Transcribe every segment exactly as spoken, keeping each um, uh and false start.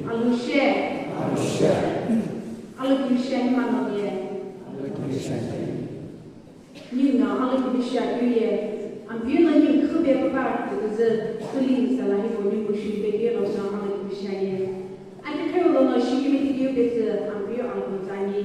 Alushe. Alushe. Alukibishe ni manoye. Alukibishe. Ningu no alukibishe apiye. Ampiye no ningu khube papa kuzu. Tuli sala hibo ningu shimbe piye no no alukibishe ye. Ati kheu lo no shikimi tikiu betsu ampiye alukibishe ni.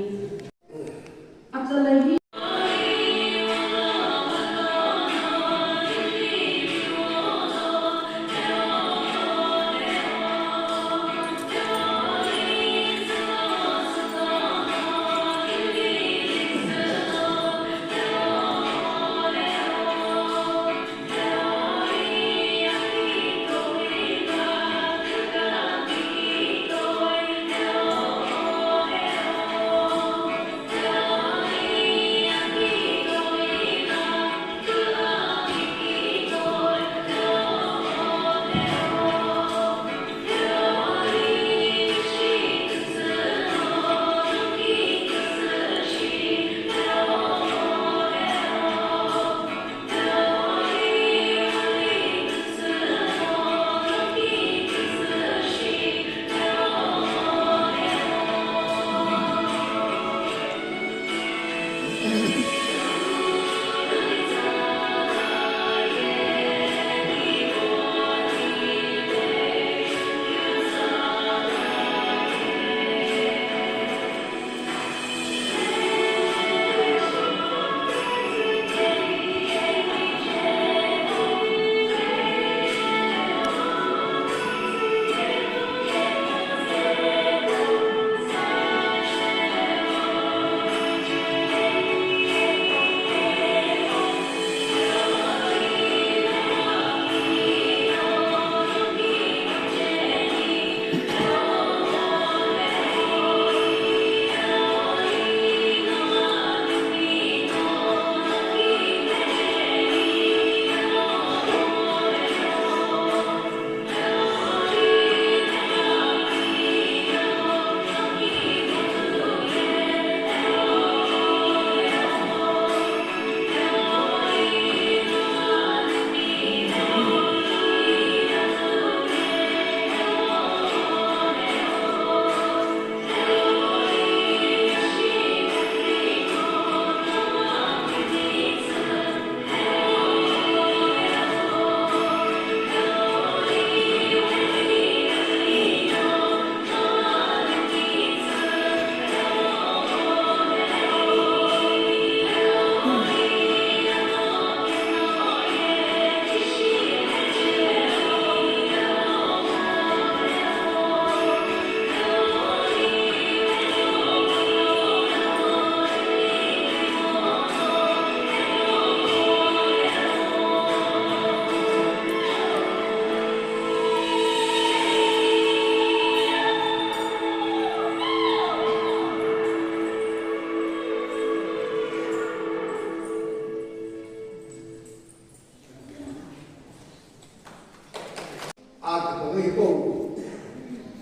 Aküpüghü hipau,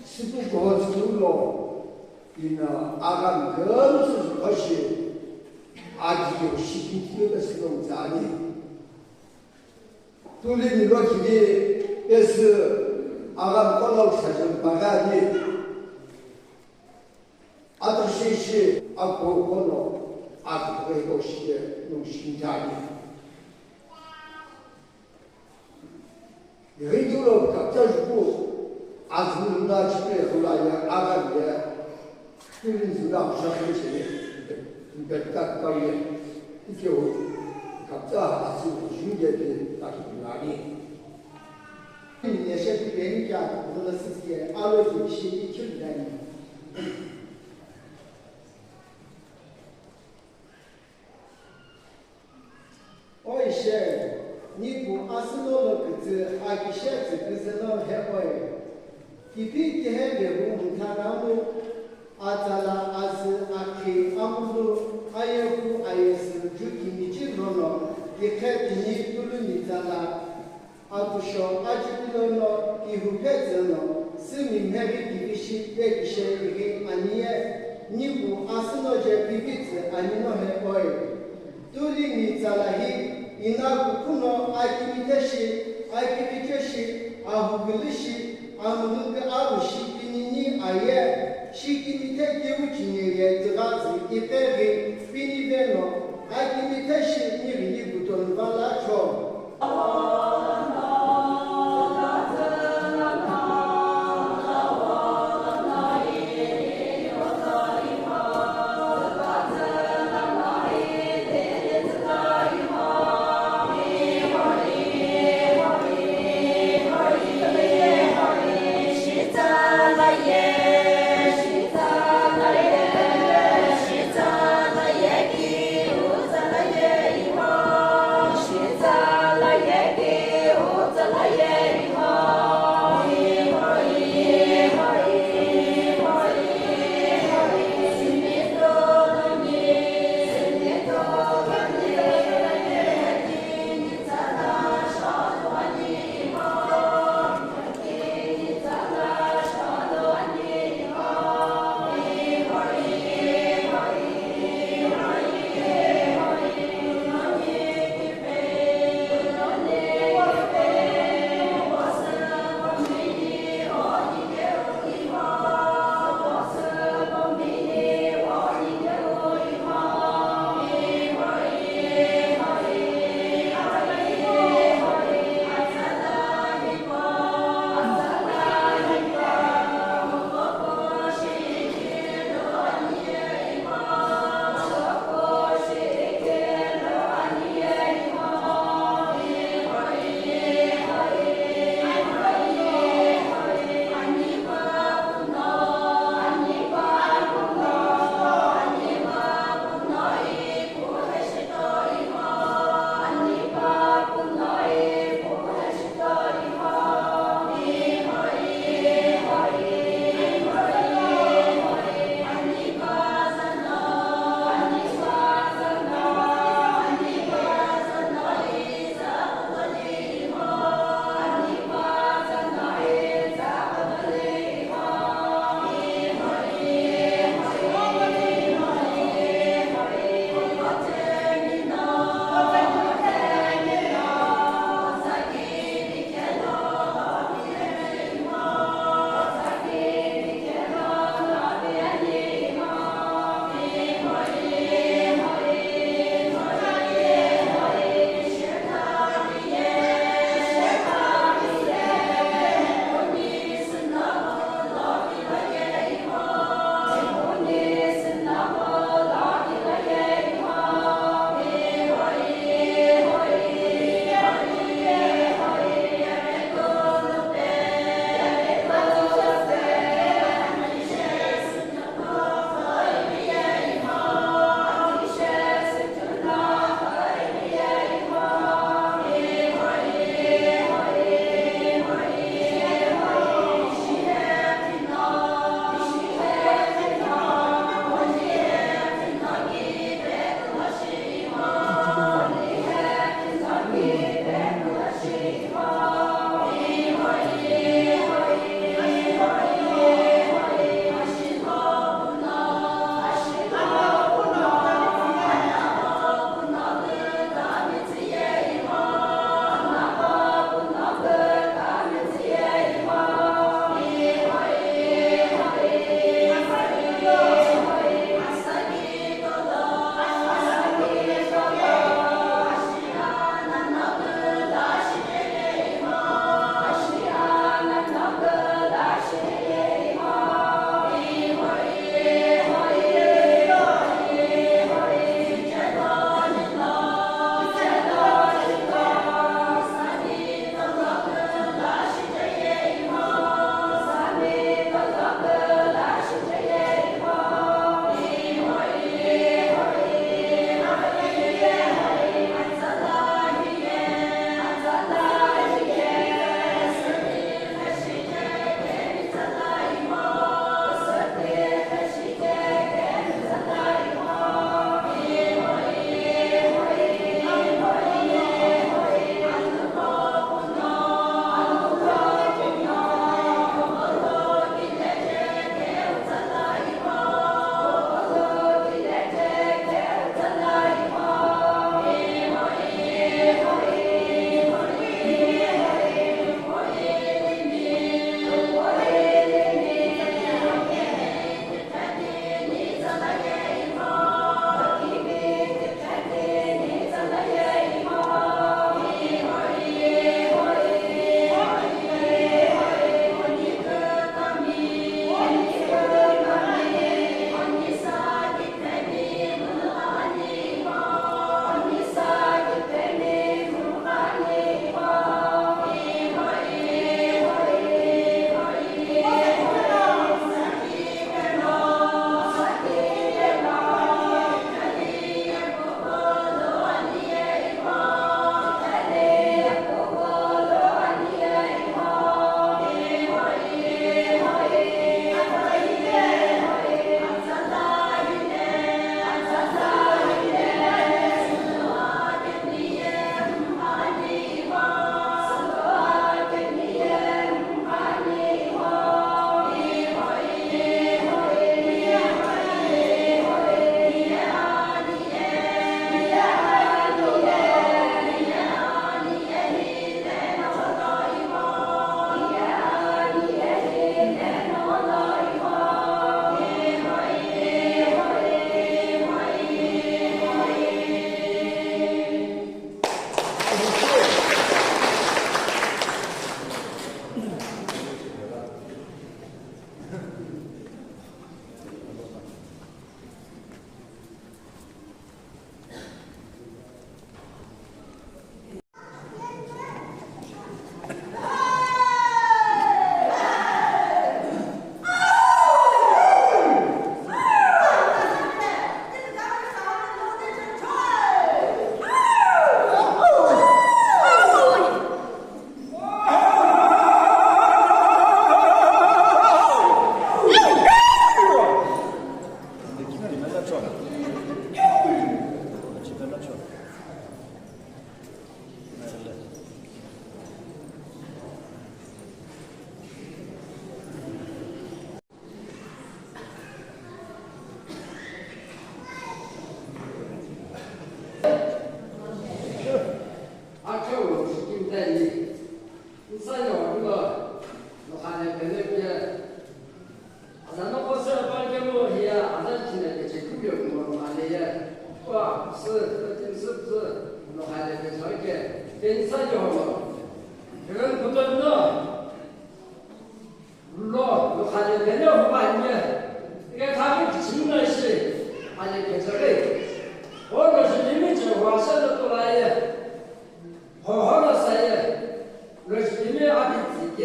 Süpükuho tsülu lo, ina aghamghamsü züphashi, agiyo shikithiyo pesülo mtsani. Tuli nilo kivi pesü aghamghamsü züphaghani. Atüshishi aküpüghü no, aküpüghü hipau shike nung shikithiani. Ghitulo kapta juku azuluna chipre hula ye agam ye. Kirin zula husha kiri chene. Betka kauye. Ikeu kapta azu junge ke taki kulani. Neshe pipeni kya kula sisiye alo ki shi ikyu dani. Oishe, nipu asüno lo kütsü akishe tsü küzüno heqoi. Kipi kihe vevu mthanamu, atsala azü akhi amulu ayepu ayesü ju kimichi lono, ikhe tini tulu nitsala Atusho achipilono kihu phetsü no, simi mheghi kivishi pekishe ighi ani ye, niku asüno je pivitsü ani no he oi. Tuli ni tsala hi, ina kukhuno akimitheshi, akivicheshi, ahukilishi, amghüki arushi pinini aye, shikimithe kiuchini ye tighazi iqeghi pini veno, akimitheshi nighini kutonva lacho.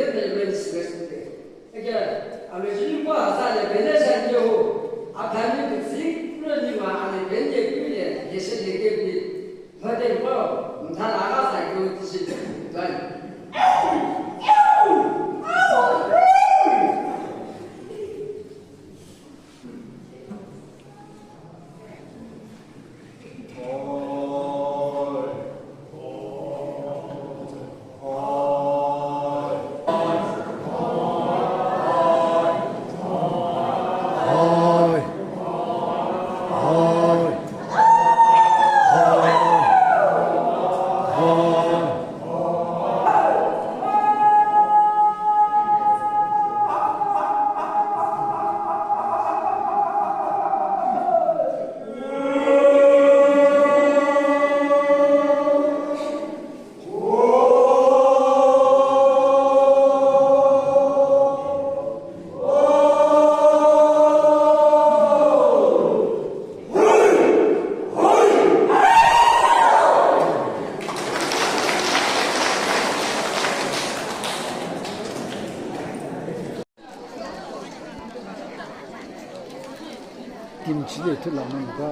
Eno ilo ni sivesüte. Eke, aloji nipu aza le bene sha nyehu, aphani kutsi, kulo ni ma ale bene kule, yeshe leke bi, mate mbo, mthala aga sa kyo tishi, dwani. Timi chile thu lamani ta.